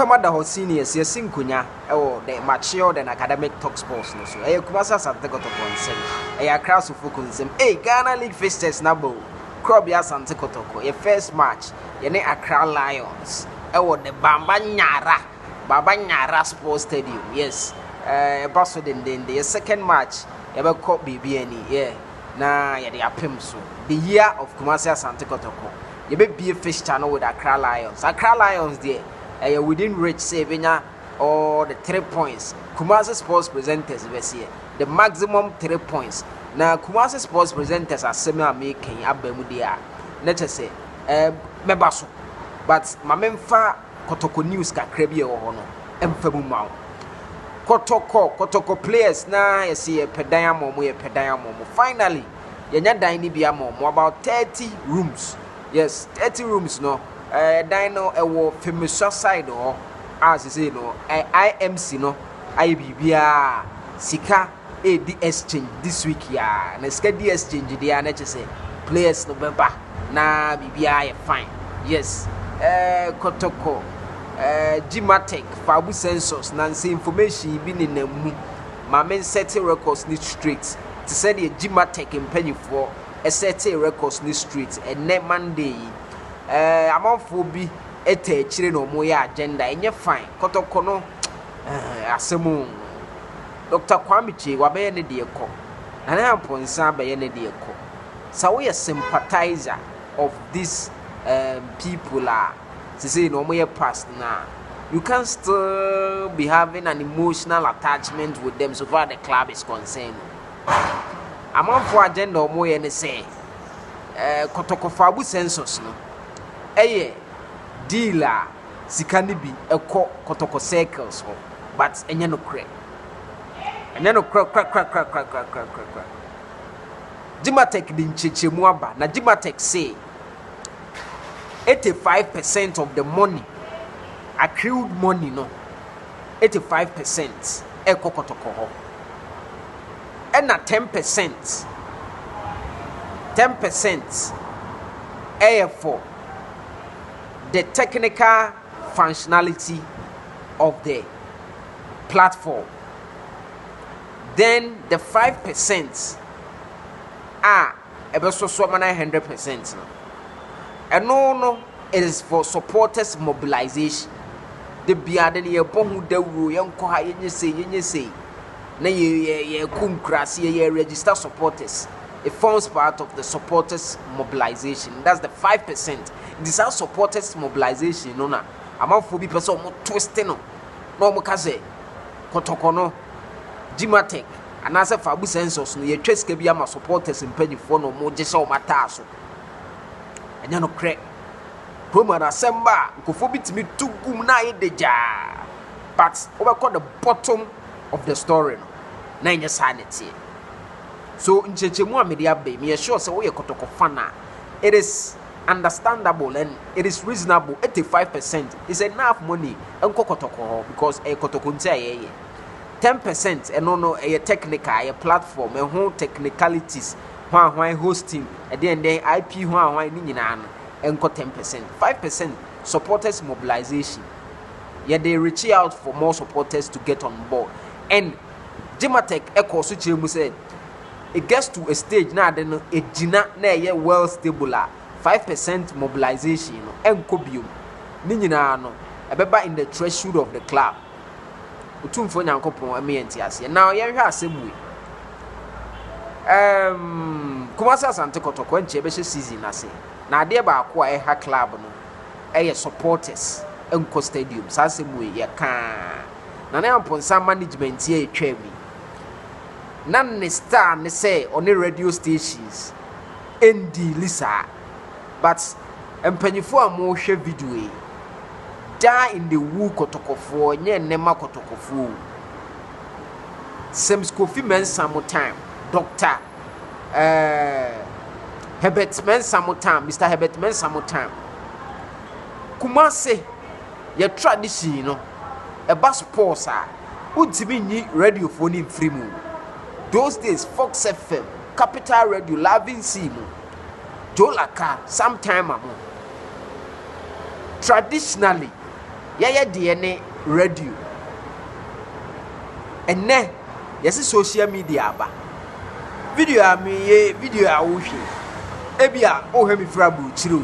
Kwama da hɔ seniors yɛsi nkonya ɛwɔ the matured and academic Talk Sports no so. Ɛyɛ Kumasi Asante Kɔtɔkɔ nsɛm, ɛyɛ Accra Sofoko nsɛm. Hey, Ghana League fixtures na bɔ Krɔbea Asante Kɔtɔkɔ yɛ first match yɛne Accra Lions ɛwɔ the Baba Nyara Sports Stadium. Yes, ɛba so dendenden. Yɛ second match yɛbɛkɔ biribi ani yɛ na yɛde apem so the year of Kumasi Asante Kɔtɔkɔ. Yɛbɛbie fixture no with Accra Lions. Accra Lions deɛ, ɛyɛ within reach sɛ yɛbɛnya all the three points. Kumasi Sports Presenters bɛseɛ the maximum 3 points na Kumasi Sports Presenters asɛm a meka yi aba mu deɛ a, na kyɛ sɛ mɛba so, but ma memfa Kɔtɔkɔ news kakra bi a ɛwɔ hɔ no ɛmfa mu ma wo. Kɔtɔkɔ players na yɛsɛ yɛpɛ dan ama ɔmo, yɛpɛ dan ama ɔmo. Finally yɛnya dan no bi ama ɔmo, about 30 rooms. Yes, 30 rooms no, dan no ɛwɔ Femisua side hɔ a sese no IMC no ayɛ biribiara. Sika edi exchange this week yaa na sika di exchange deɛ a, na kyerɛ sɛ players no bɛba na biribiara yɛ fine. Yes, Kɔtɔkɔ Gimatec Fabu census na nse information bi nenam mu. Maame nsɛte records ni straight te sɛ deɛ Gimatec mpanyinfoɔ ɛsɛte records ni straight. Ɛnɛ Monday yi amanfoɔ bi ɛtɛ akyire na wɔn yɛ agenda. Ɛnyɛ fine. Kɔtɔkɔ no asɛm o. Dr Kwame Kyei wabɛyɛ ne deɛ kɔ, Nana Ampɔnsa abɛyɛ ne deɛ kɔ. Sɛ woyɛ sympathizer of this people a sese na wɔn yɛ past na you can still be having an emotional attachment with them so far the club is concerned. Amanfoɔ agenda a wɔyɛ ne sɛ Kɔtɔkɔ Fabu census no ɛyɛ deal a sika no bi ɛkɔ Kɔtɔkɔ circles hɔ, but ɛnyɛ nokorɛ, ɛnyɛ nokorɛ korakorakorakorakorakora. Gimatec de nkyerɛkyerɛmu aba na Gimatec say 85% of the money, accrued money no, 85% ɛkɔ Kɔtɔkɔ hɔ, ɛna 10%, 10% ɛyɛ for the technical functionality of the platform, then the 5% a ɛbɛsoso ama 900% no, ɛno no it is for supporters mobilization. De bia de no yɛbɔ ho dawuro, yɛnkɔ ha, yɛnyɛ sei, yɛnyɛ sei, na yɛ yɛ yɛkɔ nkuraase, yɛ register supporters. It forms part of the supporters mobilization. That's the 5%. Nti saa supporters mobilization no na amanfoɔ bi pɛ sɛ ɔmo twist no na ɔmo ka sɛ Kɔtɔkɔ no Gimatec anaasɛ Fabu census no, yɛtwa sika bi ama supporters mpanyinfoɔ na ɔmo gye hyɛ ɔmo ataa so. Ɛnyɛ no korɛ. Kurom ara asɛm ba a, nkurɔfoɔ bi tumi tu gum na ayɛ de gyaa, but wobɛkɔ the bottom of the story no na ɛnyɛ saa ne teɛ. So nkyerɛkyerɛmu a mede aba yi, meyɛ sure sɛ woyɛ Kɔtɔkɔ fan a, it is understandable and it is reasonable. 85% is enough money nkɔ Kɔtɔkɔ hɔ because ɛyɛ Kɔtɔkɔ nti a yɛyɛ. 10% ɛno no ɛyɛ technical, ɛyɛ platform ɛho technicalities, hwan hwan hosting, ɛdeɛn deɛn IP, hwan hwan ne nyinaa no ɛnkɔ 10%. 5% supporters mobilization, yɛde reach out for more supporters to get on board. And Gimatec ɛkɔ so kyerɛ mu sɛ it gets to a stage na ade no egyina na ɛyɛ well stable a, 5% mobilization no ɛnkɔ biom. Ne nyinaa no ɛbɛba in the treasury of the club. Otumfoɔ Nyankopɔn ɛmɛ yɛn ti aseɛ. Now yɛnhwɛ asɛm wei. Kumasi Asante Kɔtɔkɔ nkyɛn bɛhyɛ season ase na adeɛ baako a ɛha club no ɛyɛ supporters nkɔ stadium. Saa asɛm wei yɛ kaa Nana Ampɔnsa management yɛ etwa mi na ne star ne sɛ ɔne radio stations ɛndiili saa, but mpanyinfoɔ a wɔrehwɛ video yi daa in the wu Kɔtɔkɔfoɔ nyɛ nnɛma Kɔtɔkɔfoɔ o. Sims Kofi Mensah mo time, Dr Herbert Mensah mo time, Mr Herbert Mensah mo time, Kumase yɛ tradition no ɛba sports a, wontumi nyi radiofoɔ no mfiri mu. Those days, Fox FM, Capital Radio, Loving C mu, Joe Laka sometime mo, traditionally Yɛyɛ deɛ ne radio. Ɛnnɛ yɛse social media aba. Video a meyɛ, video a wohwɛ, ebi a wohwɛ me firi aburokyire o.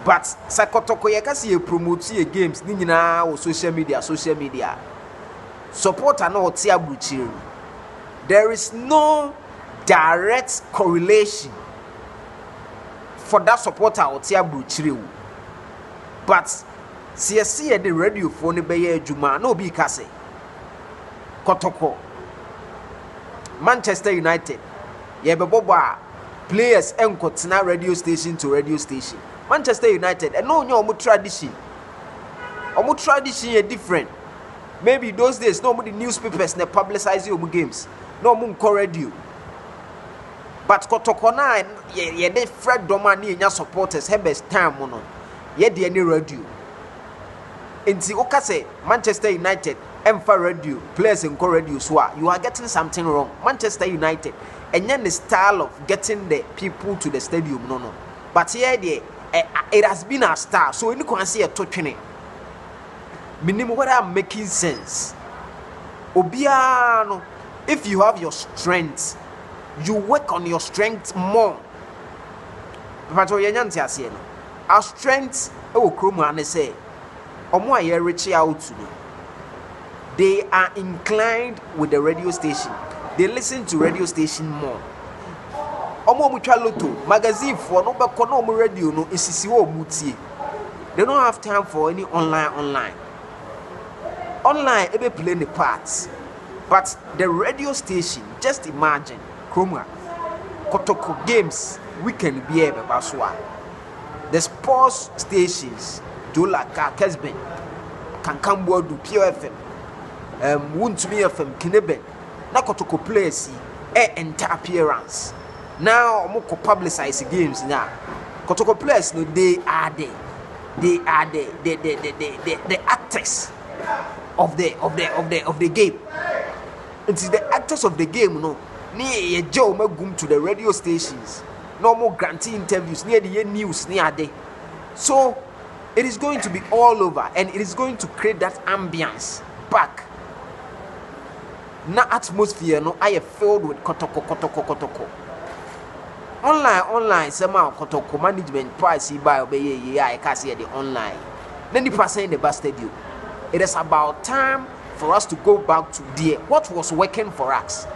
But sɛ Kɔtɔkɔ yɛka sɛ yɛ promote yɛ games ne nyinaa wɔ social media, social media, supporter na ɔte aburokyire no, there is no direct correlation for that supporter a ɔte aburokyire o. But sɛ yɛse yɛde radiofoɔ no bɛyɛ adwuma na obi ka sɛ Kɔtɔkɔ, Manchester United yɛbɛbɔ bɔ a, players nkɔtena radio station to radio station. Manchester United, ɛno nyɛ ɔmo tradition. Ɔmo tradition yɛ different. Maybe those days na ɔmo de newspapers na publicize ɔmo games, na ɔmo nkɔ radio. But Kɔtɔkɔ na yɛde frɛ dɔm a ne yɛnya supporters Herbert time mu no, yɛdeɛ ne radio. Nti woka sɛ Manchester United ɛmfa radio, players nkɔ radio so a, you are getting something wrong. Manchester United, ɛnyɛ ne style of getting the people to the stadium no. But yɛ deɛ, it has been our style, so ɛni kwan sɛ yɛto twene. Menim whether I'm making sense. Obiara no, if you have your strength, you work on your strength more. Pàtó yɛnya nte aseɛ no, our strength ɛwɔ kurom ha ne sɛ ɔmo a yɛ reach out to no, they are inclined with the radio station, they listen to radio station more. Ɔmo a ɔmo twa lotto, magazine foɔ no, bɛkɔ na ɔmo radio no esisi hɔ, ɔmo tie. They don't have time for any online online. Online ebe play ne part, but the radio station, just imagine kurom ha Kɔtɔkɔ games weekend bi a ɛbɛba so a, the sports stations, Jolaka, Kesben, Kankambuadu, Pure FM, Wuntumi FM, Kineben, na Kɔtɔkɔ players yi ɛ enter appearance na ɔmo kɔ publicize games, na Kɔtɔkɔ players no, they are the actors of the game. Nti the actors of the game no ne yɛgye wɔn agum to the radio stations na wɔn grant interviews ne yɛde yɛ news ne ade. So it is going to be all over and it is going to create that ambience back, na atmosphere no ayɛ filled with Kɔtɔkɔ, Kɔtɔkɔ, Kɔtɔkɔ. Online online sɛm a Kɔtɔkɔ management price yi ba a ɔbɛyɛ yie a yɛka sɛ yɛde online na nipa sɛn de ba stadium. It is about time for us to go back to there, what was working for us.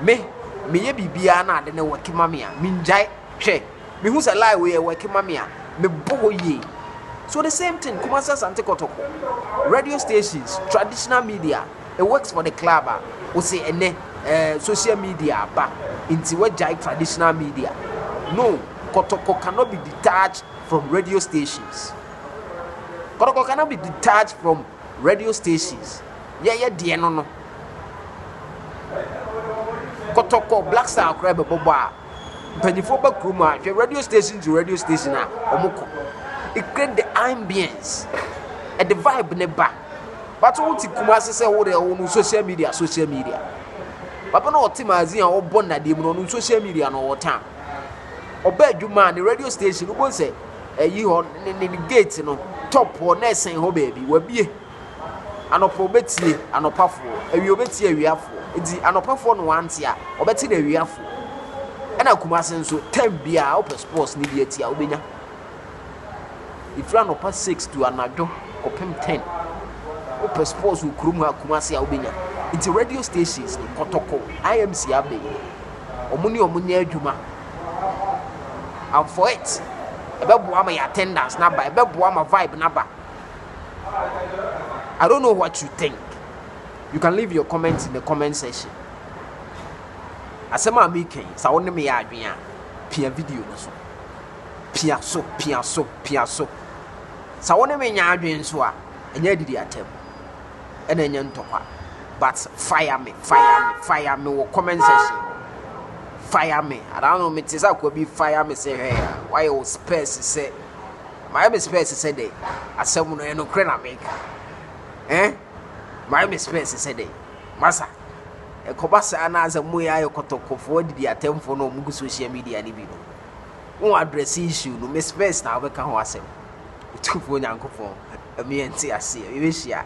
Me meyɛ biribiara na ade ne work ma me a, mengyae. Hwɛ, mehu sɛ lie wei yɛ work ma me a, mebɔ hɔ yie. So the same thing, Kumasi Asante Kɔtɔkɔ radio stations, traditional media, it works for the club a wose ɛnɛ social media aba nti wagyae traditional media no. Kɔtɔkɔ cannot be detached from radio stations. Kɔtɔkɔ cannot be detached from radio stations. Yɛyɛ deɛ no, Kɔtɔkɔ, Black Star koraa bɛbɔ bɔ a, mpanyinfoɔ ba kurom a, hwɛ radio station to radio station a wɔn kɔ. It create the ambience, ɛde vibe ne ba. But wo te Kumase sɛ wo de wo no social media, social media, papa na ɔte magazine a ɔbɔ nnadeɛ mu no, ɔno social media no ɔwɔ time. Ɔba adwuma a, ne radio station wobɔ sɛ ɛyi hɔ ne gate no top hɔ na ɛsɛn hɔ baabi wabie. Anɔpa obɛtie anɔpafoɔ, awia obɛtie awiafoɔ. Nti anɔpafoɔ no wante a, ɔbɛte no awiafoɔ. Ɛna Kumase nso, time biara wopɛ sports ne bi ati a, wobɛnya. Ɛfiri anɔpa 6 to anadwo kɔpem 10, wopɛ sports wɔ kurom ha Kumase a, wobɛnya. Nti radio stations no, Kɔtɔkɔ IMC aba yi, ɔmo ne ɔmo nyɛ adwuma. I'm for it. Ɛbɛboa ma yɛ attendance naba, ɛbɛboa ma vibe naba. I don't know what you think. You can leave your comments in the comment section. Asɛm a meka yi, sɛ wo ne me yɛ adwene a, pia video no so, pia so, pia so, pia so. Sɛ wo ne me nya adwene nso a, ɛnyɛ adidi atɛm ɛna ɛnyɛ ntɔkwa, but fire me, fire me, fire me wɔ comment section. Fire me. I don't know, me te sɛ akoa bi fire me sɛ, hwɛ, wayɛ wo spurs sɛ mayɛ me spurs sɛ dɛ. Asɛm no ɛyɛ nokorɛ na meka. Mayɛ me spurs sɛ dɛ masa ɛkɔba saa na asɛ mo yɛ ayɛ Kɔtɔkɔfoɔ didi atɛmfoɔ na ɔmo gu social media no bi no wɔn address issue no. Me spurs na wobɛka ho asɛm. Otumfoɔ Nyankopɔn. Ɛmi yɛn te aseɛ. Yɛbɛhyia.